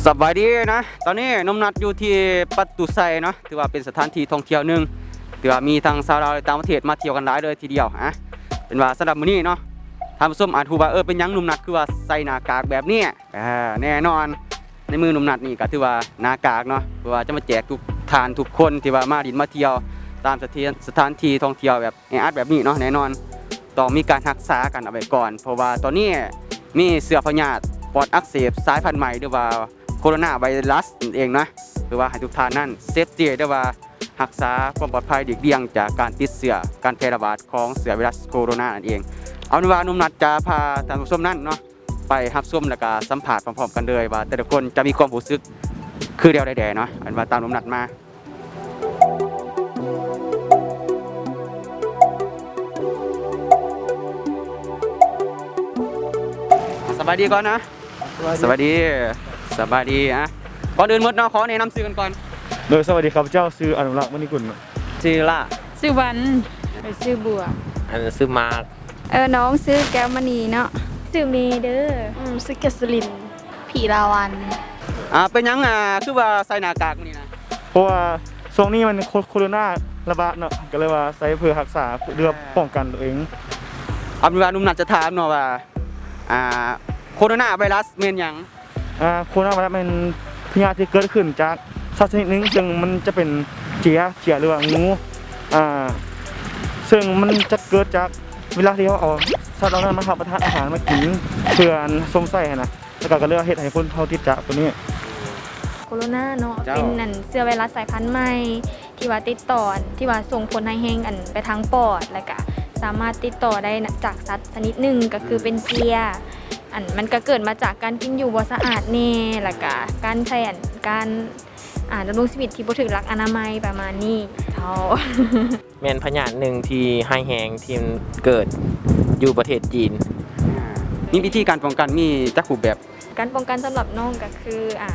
ສະບາຍດີນະ ຕອນນີ້ໜຸ່ມນັດຢູ່ທີ່ປະຕູໄຊເນາະ ຖືວ່າເປັນສະຖານທີ່ທ່ອງທ່ຽວໜຶ່ງ ຖືວ່າມີທັງຊາວລາວ ແລະ ຕ່າງປະເທດມາທ່ຽວກັນຫຼາຍເລີຍທີດຽວ. ອາ ເປັນວ່າສຳລັບມື້ນີ້ເນາະ ທ່ານຜູ້ຊົມອາດຮູ້ວ່າ ເອີ ເປັນຫຍັງໜຸ່ມນັດຄືວ່າໃສ່ໜ້າກາກແບບນີ້? ອາ ແນ່ນອນ ໃນມື້ໜຸ່ມນັດນີ້ກໍຖືວ່າໜ້າກາກເນາະ ເພື່ອວ່າຈະມາແຈກທຸກທ່ານທຸກຄົນທີ່ວ່າມາຫຼິ້ນມາທ່ຽວຕາມສະຖານ ສະຖານທີ່ທ່ອງທ່ຽວແບບແອອັດແບບນີ້ເນາະ ແນ່ນອນຕ້ອງມີການຮັກສາກັນເອົາໄວ້ກ່ອນ ເພາະວ່າຕອນນີ້ມີເຊື້ອພະຍາດປອດອັກເສບສາຍພັນໃໝ່ ຫຼືວ່າໂຄໂຣນາໄວຣັສນັ້ນເອງນະ ເພື່ອວ່າໃຫ້ທຸກທ່ານນັ້ນເຊຟຕີ ຫຼືວ່າຮັກສາຄວາມປອດໄພ ຫຼີກລ່ຽງຈາກການຕິດເຊື້ອ ການແຜ່ລະບາດຂອງເຊື້ອໄວຣັສໂຄໂຣນານັ້ນເອງ. ເອົາເປັນວ່າໜຸ່ມນັດຈະພາທ່ານຜູ້ຊົມນັ້ນເນາະ ໄປຮັບຊົມ ແລ້ວກະສຳພາດພ້ອມໆກັນເລີຍວ່າ ແຕ່ລະຄົນຈະມີຄວາມຮູ້ສຶກຄືແນວໃດແດ່ເນາະ ອັນວ່າຕາມໜຸ່ມນັດມາ. ສະບາຍດີກ່ອນນະ. ສະບາຍດີ ສະບາຍດີ ສະບາຍດີ. ອະ ກ່ອນອື່ນໝົດເນາະ ຂໍແນະນຳຊື່ກັນກ່ອນ. ໂດຍ ສະບາຍດີ ຂ້າພະເຈົ້າຊື່ອະນຸລັກ ມະນີກຸນ. ຊື່ລະ ຊື່ວັນ. ເອີ ຊື່ບົວ. ອັນ ຊື່ມາກ. ເອີ ນ້ອງຊື່ແກ້ວມະນີເນາະ. ຊື່ເມເດີ. ອືມ ຊື່ແກສລິນ ຜີລາວັນ. ອາ ເປັນຫຍັງ ອາ ຄືວ່າໃສ່ໜ້າກາກມື້ນີ້ນະ? ເພາະວ່າຊ່ວງນີ້ມັນໂຄ ໂຄໂຣນາລະບາດເນາະ ກໍເລີຍວ່າໃສ່ເພື່ອຮັກສາ ຫຼືວ່າປ້ອງກັນຕົວເອງ. ເອົາເປັນວ່າໜຸ່ມນັດຈະຖາມເນາະວ່າ ອາ ໂຄໂຣນາໄວຣັສແມ່ນຫຍັງ? ອາ ໂຄໂຣນາໄວຣັສແມ່ນພະຍາດທີ່ເກີດຂຶ້ນຈາກສັດຊະນິດໜຶ່ງ ເຊິ່ງມັນຈະເປັນເຈຍ ເຈຍ ຫຼືວ່າງູ ອາ ເຊິ່ງມັນຈະເກີດຈາກເວລາທີ່ເຮົາເອົາສັດເຫຼົ່ານັ້ນມາຮັບປະທານອາຫານ ມາກິນ ເພື່ອຊົມໃຊ້ຫັ້ນນະ ແລ້ວກໍ ກໍເລີຍເຮັດໃຫ້ຄົນເຮົາຕິດຈາກໂຕນີ້. ໂຄໂຣນາເນາະ ເຈົ້າ ເປັນອັນເຊື້ອໄວຣັສສາຍພັນໃໝ່ ທີ່ວ່າຕິດຕໍ່ ທີ່ວ່າສົ່ງຜົນຮ້າຍແຮງ ອັນ ໄປທາງປອດ ແລ້ວກະສາມາດຕິດຕໍ່ໄດ້ນະ ຈາກສັດຊະນິດໜຶ່ງ ກໍຄືເປັນເຈຍ ອັນ ມັນກະເກີດມາຈາກການກິນຢູ່ບໍ່ສະອາດແດ່ ແລ້ວກະການໃຊ້ ອັນ ການ ອາ ດຳລົງຊີວິດທີ່ບໍ່ຖືກຫຼັກອະນາໄມປະມານນີ້ເຈົ້າ. ແມ່ນພະຍາດໜຶ່ງທີ່ຮ້າຍແຮງທີ່ເກີດຢູ່ປະເທດຈີນ. ອາ ມີວິທີການປ້ອງກັນມີຈັກຮູບແບບ? ການປ້ອງກັນສຳລັບນ້ອງກໍຄື ອາ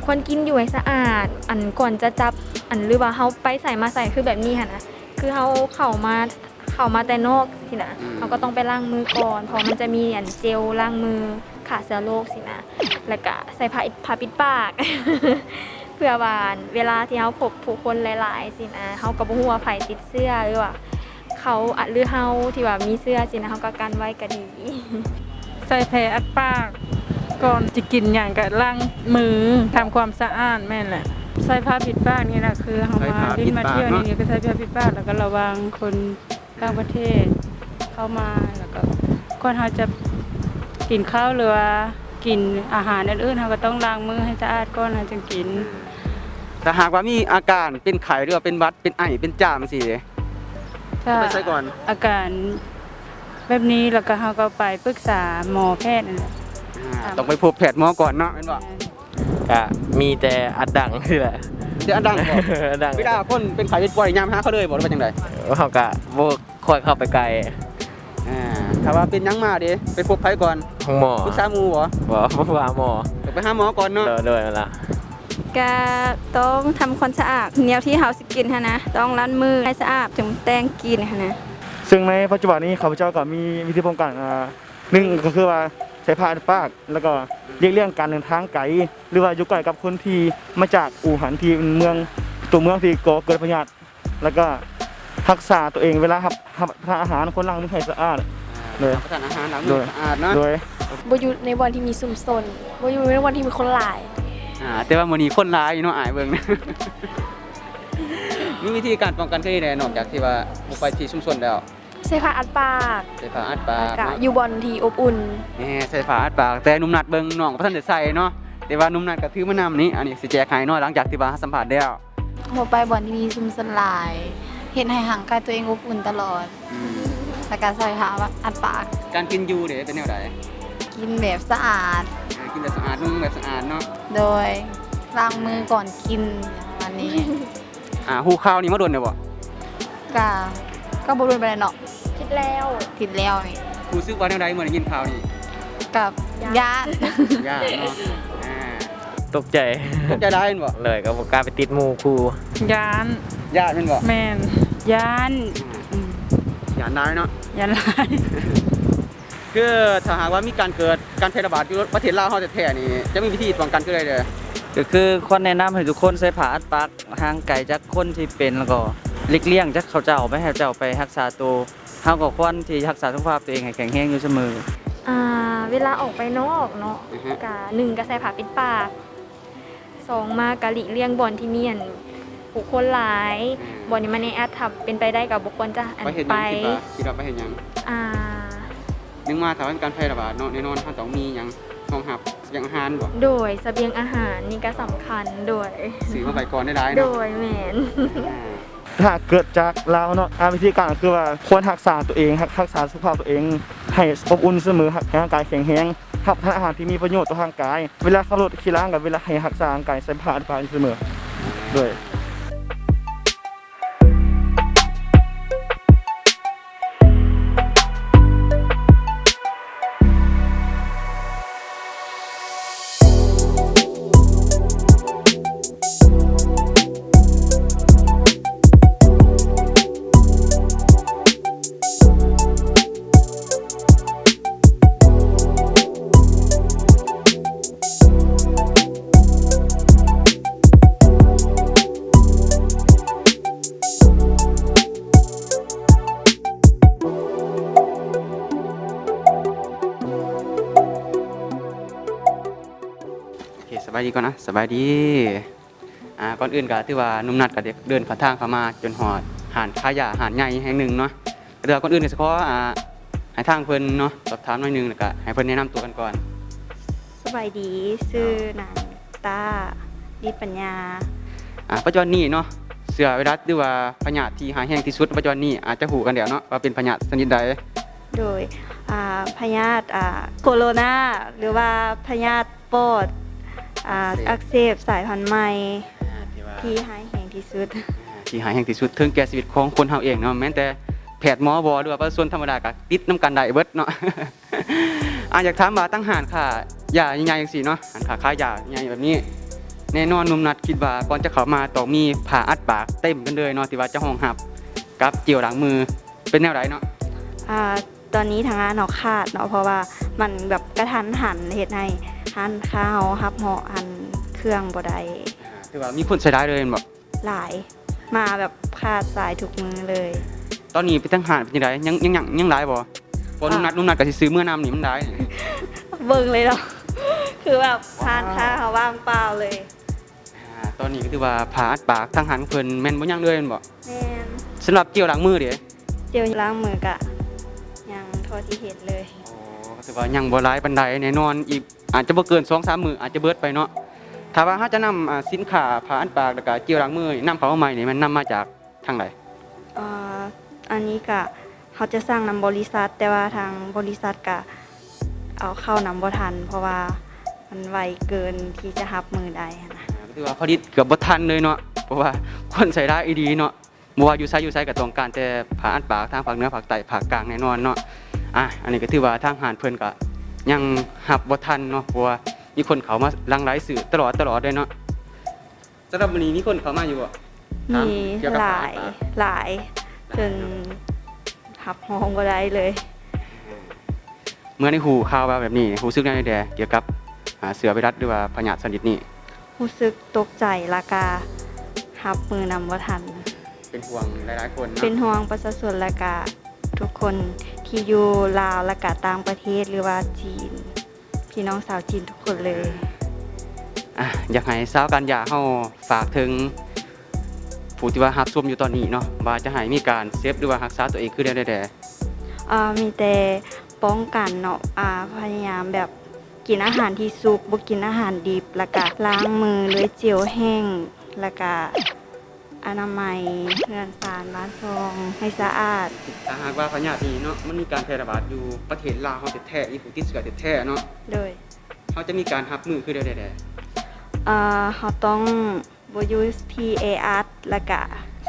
ຄວນກິນຢູ່ໃຫ້ສະອາດ ອັນ ກ່ອນຈະຈັບ ອັນ ຫຼືວ່າເຮົາໄປໃສມາໃສ ຄືແບບນີ້ຫັ້ນນະ ຄືເຮົາເຂົ້າມາ ເຂົ້າມາແຕ່ນອກຊີ້ນະ ອືມ ເຮົາກໍຕ້ອງໄປລ້າງມືກ່ອນ ເພາະມັນຈະມີ ອັນ ເຈວລ້າງມືຂ້າເຊື້ອໂລກຊີ້ນະ ແລ້ວກະໃສ່ຜ້າ ຜ້າປິດປາກ ເພື່ອວ່າ ອັນ ເວລາທີ່ເຮົາພົບຜູ້ຄົນຫຼາຍໆຊີ້ນະ ເຮົາກໍບໍ່ຮູ້ວ່າໃຜຕິດເຊື້ອ ຫຼືວ່າ ເຂົາ ອະ ຫຼືເຮົາທີ່ວ່າມີເຊື້ອຊີ້ນະ ເຮົາກໍກັນໄວ້ກໍດີ. ໃສ່ແຜ່ອັດປາກ ກ່ອນຈະກິນຫຍັງກໍລ້າງມື ທຳຄວາມສະອາດ. ແມ່ນແຫຼະ ໃສ່ຜ້າປິດປາກນີ້ລະ ຄືເຮົາມາຫຼິ້ນມາທ່ຽວນີ້ກໍໃສ່ຜ້າປິດປາກ ແລ້ວກໍລະວັງຄົນຕ່າງປະເທດເຂົ້າມາ ແລ້ວກໍກ່ອນເຮົາຈະກິນເຂົ້າ ຫຼືວ່າກິນອາຫານອື່ນໆ ເຮົາກໍຕ້ອງລ້າງມືໃຫ້ສະອາດກ່ອນ ເຮົາຈຶ່ງກິນ. ຖ້າຫາກວ່າມີອາການເປັນໄຂ້ ຫຼືວ່າເປັນຫວັດ ເປັນໄອ ເປັນຈາມຈັ່ງຊີ້ເດ? ຖ້າ ໄປໃສກ່ອນ? ອາການແບບນີ້ແລ້ວກໍເຮົາກໍໄປປຶກສາໝໍແພດນັ້ນແຫຼະ. ອາ ຕ້ອງໄປພົບແພດໝໍກ່ອນເນາະ ແມ່ນບໍ່? ກະມີແຕ່ອັດດັງນີ້ແຫຼະ. ແຕ່ອັດດັງບໍ່? ອັດດັງ. ເວລາຄົນເປັນໄຂ້ເປັນປ່ວຍ ຍາມຫາເຂົາເລີຍບໍ່ ຫຼືວ່າຈັ່ງໃດ? ເຮົາກະບໍ່ຄ່ອຍເຂົ້າໄປໃກ້. ອາ ຖ້າວ່າເປັນຫຍັງມາເດ ໄປພົບໃຜກ່ອນ? ໂຮງໝໍ. ປຶກສາໝູ່ບໍ່? ບໍ່ ບໍ່ຫາໝໍ. ຕ້ອງໄປຫາໝໍກ່ອນເນາະ. ໂດຍ ໂດຍ ນັ້ນລະ. ກະຕ້ອງທຳຄວາມສະອາດ ແນວທີ່ເຮົາຊິກິນຫັ້ນນະ ຕ້ອງລ້າງມືໃຫ້ສະອາດ ເຖິງແຕ່ງກິນຫັ້ນນະ. ເຊິ່ງໃນປັດຈຸບັນນີ້ ຂ້າພະເຈົ້າກໍມີວິທີປ້ອງກັນ ອາ ໜຶ່ງກໍຄືວ່າໃສ່ຜ້າອັດປາກ ແລ້ວກໍຫຼີກລ່ຽງການເດີນທາງໄກ ຫຼືວ່າຢູ່ໃກ້ກັບຄົນທີ່ມາຈາກອູ່ຮັນ ທີ່ເປັນເມືອງ ຕົວເມືອງທີ່ກໍ່ເກີດພະຍາດ ແລ້ວກໍຮັກສາຕົວເອງເວລາຮັບ ຮັບປະທານອາຫານ ຄວນລ້າງມືໃຫ້ສະອາດ. ອາ ໂດຍ ຮັບປະທານອາຫານ ລ້າງມືໃຫ້ສະອາດເນາະ. ໂດຍ ບໍ່ຢູ່ໃນບ່ອນທີ່ມີຊຸມຊົນ ບໍ່ຢູ່ໃນບ່ອນທີ່ມີຄົນຫຼາຍ. ອາ ແຕ່ວ່າມື້ນີ້ຄົນຫຼາຍຢູ່ເນາະ ອ້າຍເບິ່ງ. ມີວິທີການປ້ອງກັນແນວໃດ ນອກຈາກທີ່ວ່າບໍ່ໄປທີ່ຊຸມຊົນແລ້ວ? ໃສ່ຜ້າອັດປາກ. ໃສ່ຜ້າອັດປາກ ແລ້ວກະຢູ່ບ່ອນທີ່ອົບອຸ່ນ. ແມ່ນ ໃສ່ຜ້າອັດປາກ ແຕ່ໜຸ່ມນັດເບິ່ງ ນ້ອງບໍ່ທັນໄດ້ໃສ່ເນາະ ແຕ່ວ່າໜຸ່ມນັດກໍຖືມານຳນີ້ ອັນນີ້ຊິແຈກໃຫ້ເນາະ ຫຼັງຈາກທີ່ວ່າເຮົາສຳພາດແລ້ວ. ບໍ່ໄປບ່ອນທີ່ມີຊຸມຊົນຫຼາຍ ເຮັດໃຫ້ຮ່າງກາຍຕົວເອງອົບອຸ່ນຕະຫຼອດ. ອືມ ແລ້ວກະໃສ່ຜ້າອັດປາກ. ການກິນຢູ່ເດ ເປັນແນວໃດ? ກິນແບບສະອາດ. ອາ ກິນແບບສະອາດ ນຸ່ງແບບສະອາດເນາະ. ໂດຍ ລ້າງມືກ່ອນກິນ ປະມານນີ້. ອາ ຮູ້ຂ່າວນີ້ມາດົນແລ້ວບໍ່? ກະ ກໍບໍ່ດົນປານໃດເນາະ. ທິດແລ້ວ ທິດແລ້ວນີ້. ຮູ້ສຶກວ່າແນວໃດເມື່ອໄດ້ຍິນຂ່າວນີ້? ກະ ຢ້ານ ຢ້ານເນາະ. ອາ ຕົກໃຈ ຕົກໃຈຫຼາຍແມ່ນບໍ່? ເລີຍກໍບໍ່ກ້າໄປຕິດໝູ່ຄູ່. ຢ້ານ ຢ້ານແມ່ນບໍ່? ແມ່ນ ຢ້ານ. ອືມ ຢ້ານຫຼາຍເນາະ. ຢ້ານຫຼາຍ. ຄືຖ້າຫາກວ່າມີການເກີດ ການແຜ່ລະບາດຢູ່ປະເທດລາວເຮົາແທ້ໆນີ້ ຈະມີວິທີປ້ອງກັນຈັ່ງໃດແດ່? ກໍຄືຄວນແນະນຳໃຫ້ທຸກຄົນໃສ່ຜ້າອັດປາກຫ່າງໄກຈາກຄົນທີ່ເປັນ ແລ້ວກໍຫຼີກລ່ຽງຈາກເຂົາເຈົ້າ ບໍ່ໃຫ້ເຂົາເຈົ້າໄປຮັກສາໂຕ. ເຮົາກໍຄວນທີ່ຮັກສາສຸຂະພາບຕົວເອງໃຫ້ແຂງແຮງຢູ່ສະເໝີ. ອ່າ ເວລາອອກໄປນອກເນາະ ອືຮຶ ກະ ໜຶ່ງ ກະໃສ່ຜ້າປິດປາກ, ສອງ ມາກະຫຼີກລ່ຽງບ່ອນທີ່ມີ ອັນ ຜູ້ຄົນຫຼາຍ, ອືມ ບ່ອນທີ່ມັນແອອັດ. ຖ້າເປັນໄປໄດ້ກໍບໍ່ຄວນຈະ ອັນ ໄປເຮັດຫຍັງ? ຄິດວ່າ ຄິດວ່າໄປເຮັດຫຍັງ? ອ່າ ໜຶ່ງ ມາ ຖ້າວ່າມີການແຜ່ລະບາດເນາະ ແນ່ນອນເຮົາຕ້ອງມີຫຍັງຮອງຮັບ ສະບຽງອາຫານບໍ? ໂດຍ ສະບຽງອາຫານນີ້ກໍສຳຄັນ. ໂດຍ ຊື້ມາໄວ້ກ່ອນໄດ້ຫຼາຍເນາະ. ໂດຍ ແມ່ນ. ອ່າ ຖ້າເກີດຈາກລາວເນາະ ອ່າ ວິທີການກໍຄືວ່າຄວນຮັກສາຕົວເອງ, ຮັກ ຮັກສາສຸຂະພາບຕົວເອງໃຫ້ອົບອຸ່ນສະເໝີ, ຮັກ ໃຫ້ຮ່າງກາຍແຂງແຮງ, ຮັບປະທານອາຫານທີ່ມີປະໂຫຍດຕໍ່ຮ່າງກາຍ. ເວລາຂັບລົດຂີ່ລາງກໍເວລາໃຫ້ຮັກສາຮ່າງກາຍ ໃສ່ຜ້າອັດປາກຢູ່ສະເໝີ. ໂດຍ. ໂອເຄ ສະບາຍດີກ່ອນນະ. ສະບາຍດີ. ອ່າ ກ່ອນອື່ນກໍຖືວ່າໜຸ່ມນັດກໍໄດ້ເດີນເຂົ້າທາງເຂົ້າມາຈົນຮອດຮ້ານຂາຍຢາຮ້ານໃຫຍ່ແຫ່ງໜຶ່ງເນາະ. ແຕ່ວ່າກ່ອນອື່ນກໍຊິຂໍ ອ່າ ໃຫ້ທາງເພິ່ນເນາະ ສອບຖາມໜ້ອຍໜຶ່ງ ແລ້ວກໍໃຫ້ເພິ່ນແນະນຳຕົວກັນກ່ອນ. ສະບາຍດີ ຊື່ນາງ ຕາ ລິດປັນຍາ. ອ່າ ປັດຈຸບັນນີ້ເນາະ ເຊື້ອໄວຣັສ ຫຼືວ່າພະຍາດທີ່ຮ້າຍແຮງທີ່ສຸດໃນປັດຈຸບັນນີ້ ອາດຈະຮູ້ກັນແລ້ວເນາະ ວ່າເປັນພະຍາດຊະນິດໃດ? ໂດຍ ອ່າ ພະຍາດ ອ່າ ໂຄໂຣນາ ຫຼືວ່າພະຍາດປອດ ອ່າ ອັກເສບ ອັກເສບສາຍພັນໃໝ່ ອ່າ ທີ່ວ່າ ທີ່ຮ້າຍແຮງທີ່ສຸດ ອ່າ ທີ່ຮ້າຍແຮງທີ່ສຸດ ເຖິງແກ່ຊີວິດຂອງຄົນເຮົາເອງເນາະ. ແມ່ນແຕ່ແພດໝໍບໍ ຫຼືວ່າປະຊາຊົນທຳມະດາກໍຕິດນຳກັນໄດ້ເບິດເນາະ. ອ່າ ຢາກຖາມວ່າທາງຮ້ານຄ້າຢາໃຫຍ່ໆ ຈັ່ງຊີ້ເນາະ ຮ້ານຄ້າຂາຍຢາໃຫຍ່ແບບນີ້ ແນ່ນອນໜຸ່ມນັດຄິດວ່າກ່ອນຈະເຂົ້າມາຕ້ອງມີຜ້າອັດປາກເຕັມກັນເລີຍເນາະ ທີ່ວ່າຈະຮອງຮັບກັບເຈວລ້າງມື ເປັນແນວໃດເນາະ? ອ່າ ຕອນນີ້ທາງຮ້ານເຮົາຂາດເນາະ ເພາະວ່າມັນແບບກະທັນຫັນ ເຮັດໃຫ້ຮ້ານຄ້າເຮົາຮັບເຫາະ ອັນ ເຄື່ອງບໍ່ໄດ້. ອ່າ ຖືວ່າມີຄົນໃຊ້ໄດ້ເລີຍແມ່ນບໍ່? ຫຼາຍ ມາແບບຂາດສາຍທຸກມື້ເລີຍ. ຕອນນີ້ເປັນທາງຮ້ານເປັນຈັ່ງໃດ? ຍັງ ຍັງ ຍັງ ຍັງຫຼາຍບໍ່? ເພາະ ອ່າ ໜຸ່ມນັດ ໜຸ່ມນັດກໍຊິຊື້ເມືອນຳນີ້ ມັນຫຼາຍ. ເບິ່ງເລີຍເນາະ ຄືແບບຮ້ານຄ້າເຮົາວ່າງເປົ່າເລີຍ. ອ່າ ຕອນນີ້ກໍຖືວ່າຜ້າອັດປາກທາງຮ້ານຂອງເພິ່ນແມ່ນບໍ່ຍັງເລີຍແມ່ນບໍ່? ແມ່ນ. ສຳລັບເຈວລ້າງມືເດ? ເຈວລ້າງມືກະຍັງເທົ່າທີ່ເຫັນເລີຍ. ໂອ້ ກໍຖືວ່າຍັງບໍ່ຫຼາຍປານໃດ ແນ່ນອນອີກອາດຈະບໍ່ເກີນສອງສາມມື້ອາດຈະເບິດໄປເນາະ. ຖ້າວ່າເຮົາຈະນຳ ອ່າ ສິນຄ້າຜ້າອັດປາກ ແລ້ວກະເຈວລ້າງມືນີ້ນຳເຂົ້າມາໃໝ່ນີ້ ແມ່ນນຳມາຈາກທາງໃດ? ເອີ ອັນນີ້ກະເຮົາຈະສັ່ງນຳບໍລິສັດ ແຕ່ວ່າທາງບໍລິສັດກະເອົາເຂົ້ານຳບໍ່ທັນ ເພາະວ່າມັນໄວເກີນທີ່ຈະຮັບມືໄດ້ຫັ້ນນະ. ອ່າ ກໍຖືວ່າຜະລິດເກືອບບໍ່ທັນເລີຍເນາະ ເພາະວ່າຄົນໃຊ້ຫຼາຍອີ່ຫຼີເນາະ. ບໍ່ວ່າຢູ່ໃສຢູ່ໃສກໍຕ້ອງການແຕ່ຜ້າອັດປາກ ທາງພາກເໜືອ ພາກໃຕ້ ພາກກາງແນ່ນອນເນາະ. ອ່າ ອັນນີ້ກໍຖືວ່າທາງຮ້ານເພິ່ນກໍຍັງຮັບບໍ່ທັນເນາະ ເພາະວ່າມີຄົນເຂົ້າມາຫຼັ່ງໄຫຼຊື້ຕະຫຼອດຕະຫຼອດເລີຍເນາະ. ສຳລັບມື້ນີ້ມີຄົນເຂົ້າມາຢູ່ບໍ່? ມີ ຖາມກ່ຽວກັບ ຫຼາຍ ຫຼາຍ ຫຼາຍ ຈົນຮັບຮອງບໍ່ໄດ້ເລີຍ. ເມື່ອໄດ້ຮູ້ຂ່າວວ່າແບບນີ້ ຮູ້ສຶກແນວໃດແດ່ກ່ຽວກັບ ອ່າ ເຊື້ອໄວຣັສ ຫຼືວ່າພະຍາດຊະນິດນີ້? ຮູ້ສຶກຕົກໃຈ ແລ້ວກະຮັບມືນຳບໍ່ທັນ. ເປັນຫ່ວງຫຼາຍໆຄົນເນາະ. ເປັນຫ່ວງປະຊາຊົນ ແລ້ວກະທຸກຄົນທີ່ຢູ່ລາວ ແລ້ວກະຕ່າງປະເທດ ຫຼືວ່າຈີນ ພີ່ນ້ອງຊາວຈີນທຸກຄົນເລີຍ. ອ່າ ຢາກໃຫ້ຊາວການຢາເຮົາຝາກເຖິງຜູ້ທີ່ວ່າຮັບຊົມຢູ່ຕອນນີ້ເນາະ ວ່າຈະໃຫ້ມີການເຊັບ ຫຼືວ່າຮັກສາຕົວເອງຄືແນວໃດແດ່? ເອີ ມີແຕ່ປ້ອງກັນເນາະ ອ່າ ພະຍາຍາມແບບ ກິນອາຫານທີ່ສຸກ ບໍ່ກິນອາຫານດິບ ແລ້ວກະລ້າງມືດ້ວຍເຈວແຫ້ງ ແລ້ວກະອະນາໄມເຮືອນຊານບ້ານຊ່ອງໃຫ້ສະອາດ. ຖ້າຫາກວ່າພະຍາດນີ້ເນາະ ມັນມີການແຜ່ລະບາດຢູ່ປະເທດລາວເຮົາແທ້ໆ ມີຜູ້ຕິດເຊື້ອແທ້ໆເນາະ. ໂດຍ. ເຮົາຈະມີການຮັບມືຄືແນວໃດແດ່? ເອີ ເຮົາຕ້ອງ ບໍ່ຢູ່ທີ່ແອອັດ ແລ້ວກະ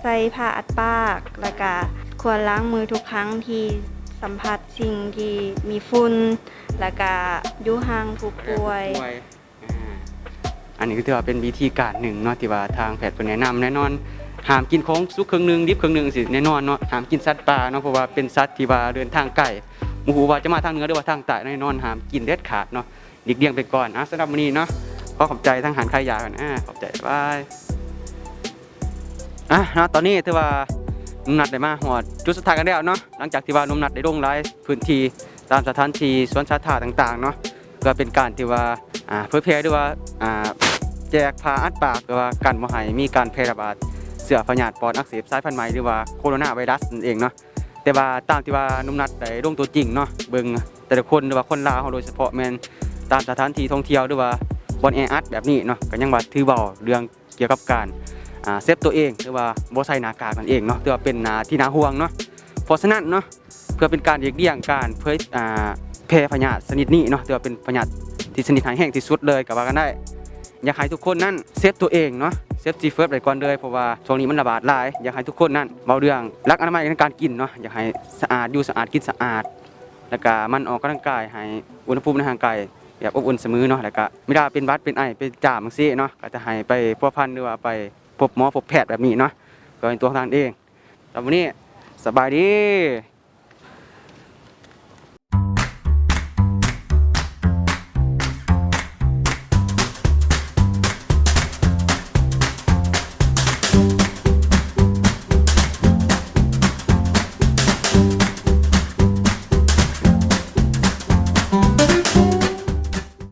ໃສ່ຜ້າອັດປາກ ແລ້ວກະຄວນລ້າງມືທຸກຄັ້ງທີ່ສຳຜັດສິ່ງທີ່ມີຝຸ່ນ ແລ້ວກະຢູ່ຫ່າງຜູ້ປ່ວຍ. ອ່າ ອັນນີ້ກໍຖືວ່າເປັນວິທີການໜຶ່ງເນາະ ທີ່ວ່າທາງແພດເພິ່ນແນະນຳ. ແນ່ນອນ ຫ້າມກິນຂອງສຸກເຄິ່ງໜຶ່ງ ດິບເຄິ່ງໜຶ່ງ ຈັ່ງຊີ້ແນ່ນອນເນາະ. ຫ້າມກິນສັດປ່າເນາະ ເພາະວ່າເປັນສັດທີ່ວ່າເດີນທາງໄກ. ບໍ່ຮູ້ວ່າຈະມາທາງເໜືອ ຫຼືວ່າທາງໃຕ້ ແນ່ນອນຫ້າມກິນເດັດຂາດເນາະ ຫຼີກລ່ຽງໄປກ່ອນ. ອ່າ ສຳລັບມື້ນີ້ເນາະ ຂໍຂອບໃຈທາງຮ້ານຂາຍຢາກ່ອນ ອ່າ ຂອບໃຈ ບາຍ. ອ່າ ເນາະ ຕອນນີ້ຖືວ່າໜຸ່ມນັດໄດ້ມາຮອດຈຸດສຸດທ້າຍກັນແລ້ວເນາະ ຫຼັງຈາກທີ່ວ່າໜຸ່ມນັດໄດ້ລົງຫຼາຍພື້ນທີ່ ຕາມສະຖານທີ່ສວນສາທາລະນະຕ່າງໆເນາະ ເພື່ອເປັນການທີ່ວ່າ ອ່າ ເຜີຍແຜ່ ຫຼືວ່າ ອ່າ ແຈກຜ້າອັດປາກ ເພື່ອວ່າກັນບໍ່ໃຫ້ມີການແຜ່ລະບາດເຊື້ອພະຍາດປອດອັກເສບສາຍພັນໃໝ່ ຫຼືວ່າໂຄໂຣນາໄວຣັສນັ້ນເອງເນາະ. ແຕ່ວ່າຕາມທີ່ວ່າໜຸ່ມນັດໄດ້ລົງຕົວຈິງເນາະ ເບິ່ງແຕ່ລະຄົນ ຫຼືວ່າຄົນລາວເຮົາ ໂດຍສະເພາະແມ່ນຕາມສະຖານທີ່ທ່ອງທ່ຽວ ຫຼືວ່າບ່ອນແອອັດແບບນີ້ເນາະ ກໍຍັງວ່າຖືເວົ້າເລື່ອງ ກ່ຽວກັບການ ອ່າ ເຊຟຕົວເອງ ຫຼືວ່າບໍ່ໃສ່ໜ້າກາກນັ້ນເອງເນາະ ຖືວ່າເປັນໜ້າທີ່ໜ້າຫ່ວງເນາະ. ເພາະສະນັ້ນເນາະ ເພື່ອເປັນການຫຼີກລ່ຽງການເຜີຍ ອ່າ ແຜ່ພະຍາດຊະນິດນີ້ເນາະ ຖືວ່າເປັນພະຍາດທີ່ຊະນິດຮ້າຍແຮງທີ່ສຸດເລີຍກໍວ່າກັນໄດ້ ຢາກໃຫ້ທຸກຄົນນັ້ນເຊຟຕົວເອງເນາະ safety first ໄວ້ກ່ອນເລີຍ ເພາະວ່າຊ່ວງນີ້ມັນລະບາດຫຼາຍ. ຢາກໃຫ້ທຸກຄົນນັ້ນເວົ້າເລື່ອງຫຼັກອະນາໄມໃນການກິນເນາະ ຢາກໃຫ້ສະອາດ ຢູ່ສະອາດ ກິນສະອາດ ແລ້ວກະໝັ່ນອອກກຳລັງກາຍໃຫ້ອຸນຫະພູມໃນຮ່າງກາຍ ແບບອົບອຸ່ນສະເໝີເນາະ ແລ້ວກະເວລາເປັນຫວັດເປັນໄອເປັນຈາມຈັ່ງຊີ້ເນາະ ກະຈະໃຫ້ໄປພົວພັນ ຫຼືວ່າໄປພົບໝໍພົບແພດແບບນີ້ເນາະ ເພື່ອເປັນຕົວຂອງທ່ານເອງ. ສຳລັບມື້ນີ້ ສະບາຍດີ.